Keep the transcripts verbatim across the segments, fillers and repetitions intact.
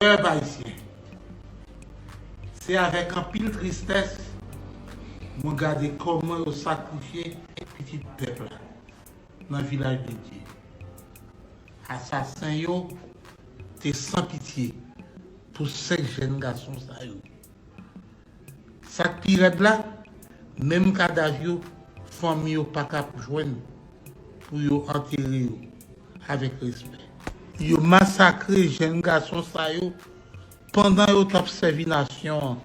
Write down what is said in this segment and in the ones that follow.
Pèp ayisyen, se avèk anpil tristès mwen gade kòman yo sakrifye pitit pèp la nan Vilaj de Dye. Asasen yo te san pitye pou senk jèn gason sa yo. Sa k pi rèd la, menm kadav yo, fanmi yo pa ka jwenn pou yo antere yo avèk respè. Yo masakre jèn gason sa yo pandan yo t ap sèvi nasyon an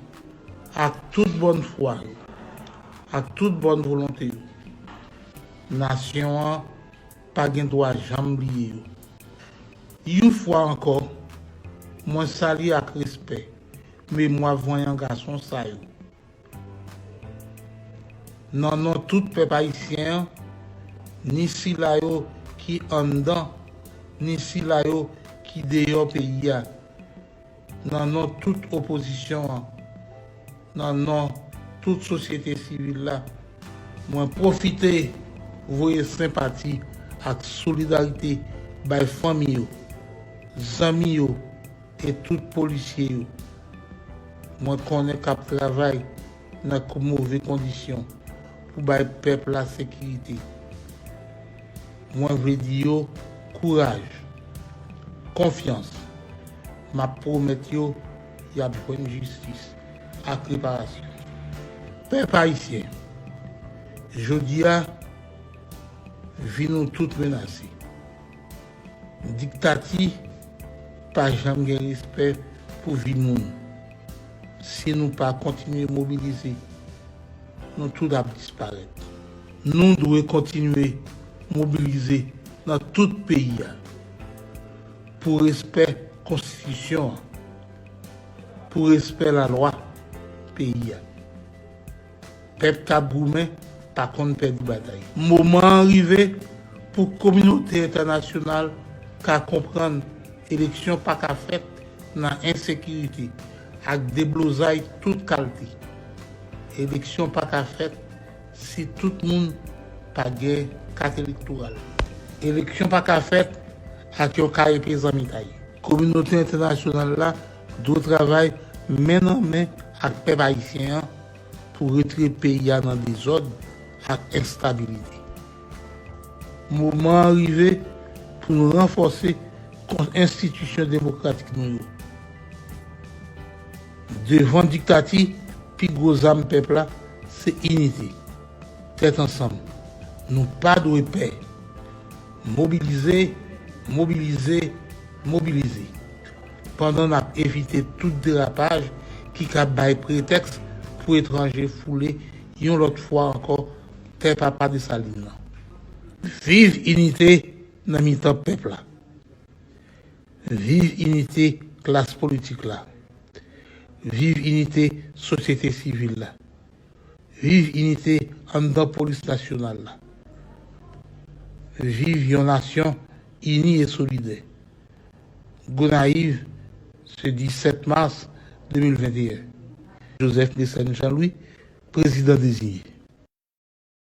ak tout bòn fwa yo, ak tout bòn volonte yo. Nasyon an pa gen dwa janm bliye yo. Yon fwa ankò, mwen salye ak respè memwa vanyan gason sa yo. Nan non tout pèp ayisyen an, ni sila yo ki anndan, ni sila yo ki deyò peyi a, nan non tout opozisyon an, nan non tout sosyete sivil la, mwen pwofite voye senpati ak solidarite bay fanmi yo, zanmi yo e tout polisye yo mwen konnen k ap travay nan move kondisyon pou bay pèp la sekirite. Mwen vle di yo kouraj, konfyans. M ap pwomèt yo y ap jwenn jistis ak reparasyon. Pèp ayisyen, jodi a, vi nou tout menase. Diktati pa janm gen respè pou vi moun. Si nou pa kontinye mobilize, nou tout ap disparèt. Nou dwe kontinye mobilize nan tout peyi a pou respè konstitisyon an, pou respè lalwa peyi a. Pèp k ap goumen pa konn pèdi batay. Moman an rive pou kominote entènasyonal ka konprann eleksyon pa ka fèt nan ensekirite ak deblozay tout kalte. Eleksyon pa ka fèt si tout moun pa gen kat elektoral. Eleksyon pa ka fèt ak yon kaye pezanmitay. Kominote entènasyonal la dwe travay men nan men ak pèp ayisyen an pou retire peyi a nan dezòd ak enstabilite. Moman an rive pou nou ranfòse kon-, enstitisyon demokratik nou yo. Devan diktati, pi gwo zam pèp la se inite. Tèt ansanm, nou pa dwe pè. Mobilize, mobilize, mobilize. Pandan n ap evite tout derapaj ki ka bay pretèks pou etranje foule yon lòt fwa ankò tè Papa Desalin nan. Viv inite nan mitan pèp la. Viv inite klas politik la. Viv inite sosyete sivil la. Viv inite anndan polis nasyonal la. Viv yon nasyon ini e solidè. Gonayiv, se disèt mas de mil venteyen. Joseph Mécène Jean Louis, prezidan deziye.